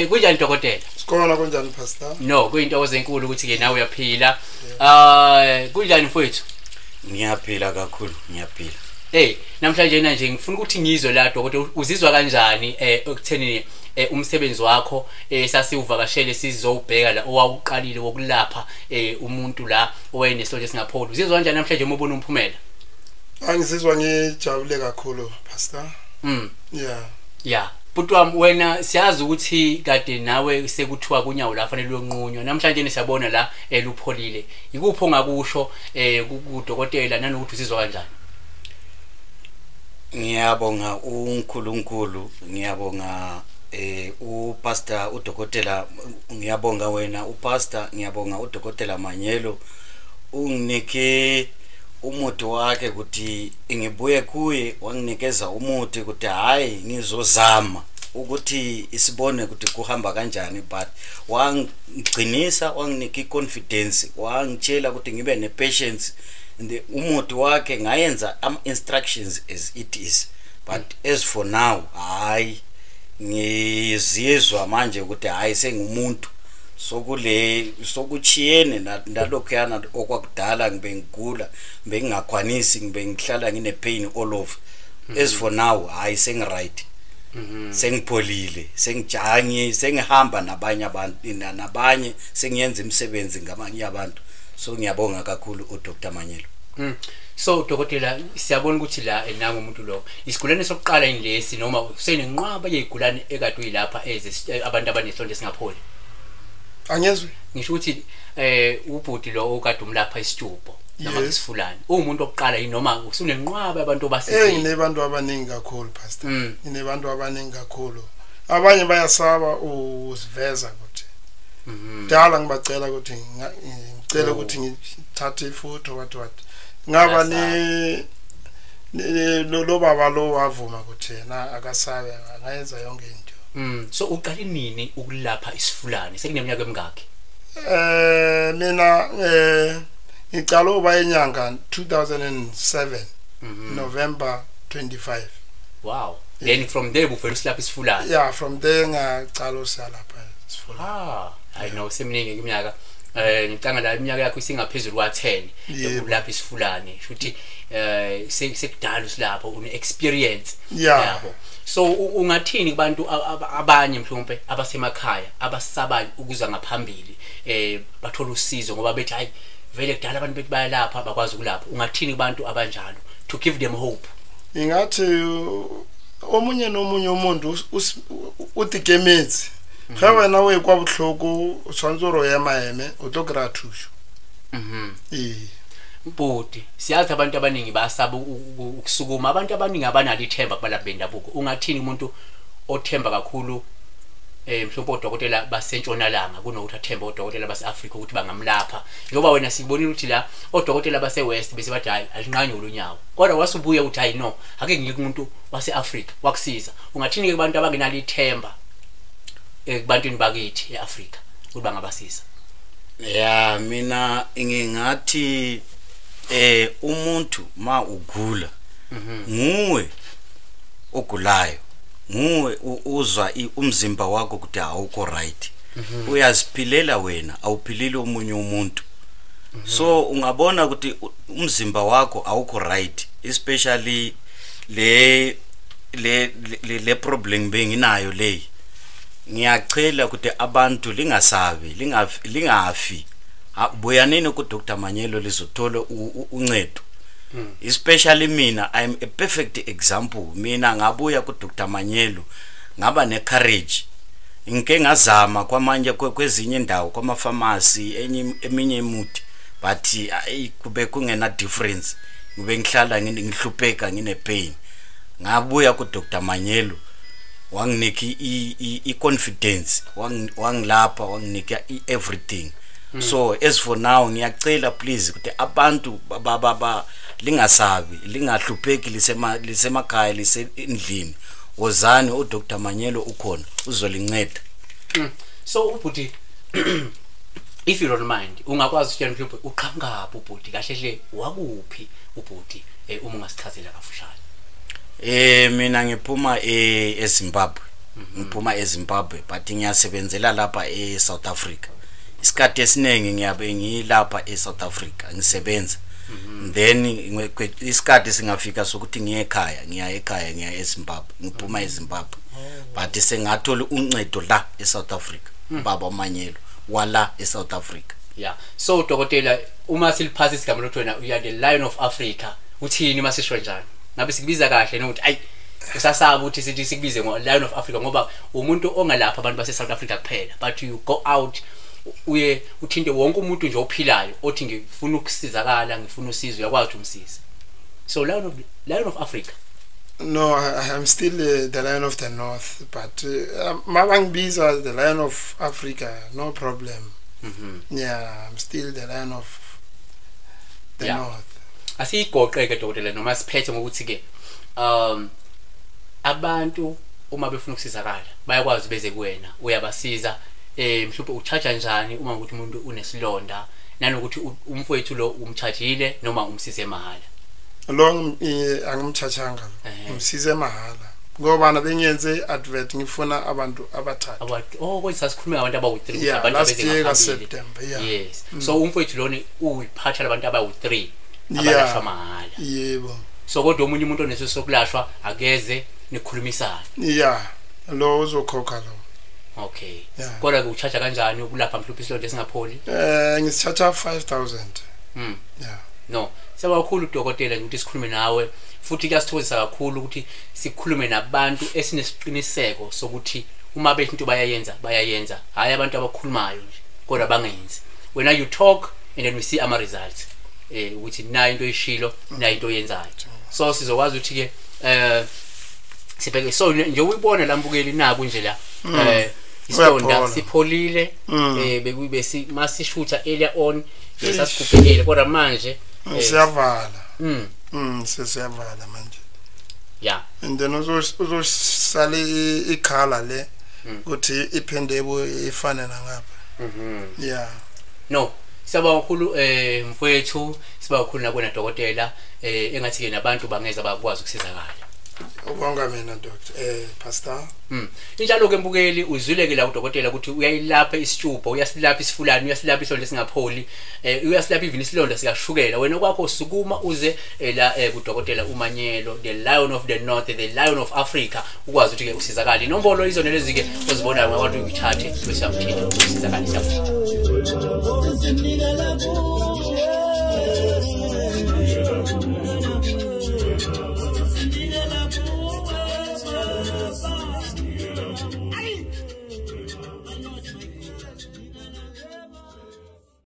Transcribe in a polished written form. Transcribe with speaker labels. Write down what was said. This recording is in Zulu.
Speaker 1: Kunjani dokotela?
Speaker 2: Sikhona, kunjani pastor?
Speaker 1: No, kuyintokozo enkulu ukuthi ke nawe uyaphila. Kunjani mfowethu?
Speaker 3: Ngiyaphila kakhulu, ngiyaphila.
Speaker 1: Hey, namhlanje nje ngifuna ukuthi ngizwe la dokotela, uzizwa kanjani ekutheni umsebenzi wakho sasiwuvakashele sizowubheka la owawuqalile wokulapha umuntu la owayenesilonda esingapholi. Uzizwa kanjani namhlanje uma ubona umphumela?
Speaker 2: Angizizwa ngijabule kakhulu pastor. Yeah.
Speaker 1: Yeah. Bhuti wami wena siyazi ukuthi kade nawe sekuthiwa kunyawo la fanele uyonqunywa, namhlanje siyabona la elupholile. Ikuphi ongakusho kudokotela nanokuthi usizwa kanjani?
Speaker 3: Ngiyabonga uNkulunkulu, ngiyabonga upastor udokotela, ngiyabonga wena upastor, ngiyabonga udokotela Manyelo unginike umuthi wakhe ukuthi ngibuye kuye, wanginikeza umuthi ukuthi hayi ngizozama ukuthi isibone ukuthi kuhamba kanjani, but wangigcinisa, wanginika iconfidence, wangitshela ukuthi ngibe nepatience. Umuthi wakhe ngayenza ama instructions as it is, but as for now hayi ngizizwa manje ukuthi hayi sengumuntu sokule sokuchiyene nalokhuyana okwakudala ngibe ngigula, bengingakwanisi, ngibe ngihlala ngine pain all over. As for now hayi sengi right, sengipholile, sengijangi, sengihamba nabanye abantu, nabanye sengiyenza imisebenzi ngamanye abantu. So ngiyabonga kakhulu uDr Manyelo.
Speaker 1: So dokotela, siyabona ukuthi la enanga umuntu lo isigulane sokuqala indlesi noma usenenqwaba yezigulane ekade uyilapha abantu abanesilonda esingapholi?
Speaker 2: Angizwe.
Speaker 1: Ngisho ukuthi ubhuti lo okade umlapha isitshubho noma isifulane uwumuntu oqala yini noma usunenqwaba abantu obasizile?
Speaker 2: Nginebantu abaningi kakhulu pastor. Nginebantu abaningi kakhulu. Abanye bayasaba usiveza ukuthi dala ngibacela ukuthi ngicela ukuthi ngithathe ifoto wathi ngaba ni lo baba lo wavuma ukuthi yena akasabe, angayenza yonke into.
Speaker 1: So uqale nini ukulapha isifulane? Sekuneminyaka emingaki?
Speaker 2: Mina ngicala uba inyanga 2007 November 25.
Speaker 1: Wow. Then from there uvela usilapha isifulane?
Speaker 2: Yeah, from there ngacala usalapha isifulane.
Speaker 1: I know seminingi iminyaka. Ngicanga la iminyaka yakho isingaphezulu kwa 10 ukulapha isifulane, shuthi sekudala usilapha, une experience yabo. So ungathini kubantu abanye mhlawumbe abasemakhaya abasabayo ukuza ngaphambili bathola usizo ngoba bethi hayi vele kudala abantu bethi bayalapha bakwazi ukulapha, ungathini kubantu abanjalo to give them hope?
Speaker 2: Ingathi omunye nomunye umuntu uthi ge wena o ekwa bohloko o tshwanetse gore o emaeme o tlo kry-a thuso.
Speaker 1: Bhuti, siyazi abantu abaningi basaba ukusukuma, abantu abaningi abanalo ithemba kubalaphi bendabuko. Ungathini umuntu othemba kakhulu mhlawumbe odokotela basentshonalanga kunokuthi athembe odokotela base-Afrika ukuthi bangamlapha, njengoba wena sikubonile ukuthi la odokotela base-West bese bathi hayi alinqanyulwe unyawo, kodwa wasubuya ukuthi hayi no, ake ngike kumuntu wase-Afrika wakusiza. Ungathini-ke kubantu abangenalo ithemba ekubantwini bakithi e-Afrika ukuthi bangabasiza?
Speaker 3: Ya, mina ngingathi umuntu ma ugula nguwe ogulayo, nguwe uzwa umzimba wakho ukuthi awukho right, uyaziphilela wena, awuphilile omunye umuntu. So ungabona ukuthi umzimba wakho awukho right, especially le le le problem benginayo le. Ngiyacela ukuthi abantu lingasabi, lingafi, buyanini ku Dr Manyelo lizothola uncedo. Especially mina, I'm a perfect example. Mina ngabuya ku Dr Manyelo ngaba ne courage, ngike ngazama kwamanje kwezinye indawo kwama pharmacy enye eminye imuthi, but kube kungena difference, ngibe ngihlala ngihlupheka ngine pain. Ngabuya ku Dr Manyelo wanginika i-confidence, wangilapha, wanginika i-everything. So as for now ngiyacela please ukuthi abantu baba lingasabi, lingahlupheki, lisemakhaya, lisendlini, wozani uDr Manyelo ukhona uzolinceda.
Speaker 1: So ubhuti If you don't mind, ungakwazi ukutshela mhlawumbe uqhamukaphi ubhuti, kahle hle wakuphi ubhuti, uma ungasichazela kafushane.
Speaker 3: Mina ngiphuma eZimbabwe. Ngiphuma eZimbabwe, but ngiyasebenzela lapha eSouth Africa. Isikhathi esiningi ngiyabe ngilapha eSouth Africa ngisebenza. Then isikhathi singafika sokuthi ngiye ekhaya, ngiya ekhaya, ngiya eZimbabwe, ngiphuma eZimbabwe. But sengathola uncedo la eSouth Africa. Baba Manyelo wala eSouth Africa.
Speaker 1: Yeah. So dokotela, uma siliphasa isigama lokuthi wena you are the Lion of Africa, uthini uma sisho njalo? Ngabe sikubiza kahle nokuthi ayi usasaba ukuthi sithi sikubize ngo Lion of Africa, ngoba umuntu ongalapha abantu base South Africa kuphela, but you go out uye uthinte wonke umuntu nje ophilayo othi ngifuna ukusizakala, ngifuna usizo, uyakwazi umsiza. So Lion of Africa.
Speaker 2: No, I'm still the Lion of the North, but mabangibiza the Lion of Africa, no problem. Yeah, I'm still the Lion of the North.
Speaker 1: Asigoqe ke dokotela, noma siphethe ngokuthi ke abantu uma befuna ukusizakala bayakwazi beze kuwena, uyabasiza. Mhlawumbe uchaja njani uma ukuthi umuntu unesilonda, nanokuthi umfowethu lo umchajile noma umsize mahala?
Speaker 2: Lo angimchachanga, umsize mahala, ngoba na bengiyenze advert ngifuna abantu abathathu.
Speaker 1: Oh, kodwa sasikhuluma ngabantu abawu3, abantu
Speaker 2: abeze September. Yeah.
Speaker 1: Yes. So umfowethu lona uyiphatha labantu abawu3 abalashwa mahala.
Speaker 2: Yebo.
Speaker 1: So kodwa omunye umuntu onesiso sokulashwa akeze nikhulumisana.
Speaker 2: Yeah, lo uzokhokha lo.
Speaker 1: Okay. Kodwa ke uchaja kanjani ukulapha mhlawumbe isilonda esingapholi?
Speaker 2: Ngisicharge 5000. Yeah.
Speaker 1: No, siyabonga kakhulu dokotela ukuthi sikhulume nawe, futhi kuyasithokozisa kakhulu ukuthi sikhulume nabantu esinesiqiniseko sokuthi uma bethi into bayayenza, bayayenza, hayi abantu abakhulumayo nje kodwa bangenzi. Wena you talk and then we see ama results. Ukuthi nayo into oyishilo, nayo into oyenzayo. So sizokwazi ukuthi ke sibheke, so nje uyibona la mbukeli naku nje la isilonda sipholile, bekube masishutha earlier on lesasigubhekile, kodwa manje
Speaker 2: siyavala. Sesiyavala manje.
Speaker 1: Yeah.
Speaker 2: And then uzosale ikhala le ukuthi iphinde ifane nangapha. Yeah.
Speaker 1: No, siyabonga kakhulu mfowethu, sibonga kakhulu nakwena dokotela, engathi ke nabantu bangeza bakwazi ukusizakala.
Speaker 2: Ubonga mina doctor, pastor.
Speaker 1: Injalo ke mbukeli, uzwileke la udokotela ukuthi uyayilapha isitshubho, uyasilapha isifulani, uyasilapha isilonda esingapholi, uyasilapha even isilonda sikashukela. Wena kwakho sukuma uze la kudokotela uManyelo, the Lion of the North, the Lion of Africa, ukwazi ukuthi ke usizakale. Inombolo izona lezi ke ozibonayo ngabantu uyithathe bese uyamthinta usizakale. Siyabonga.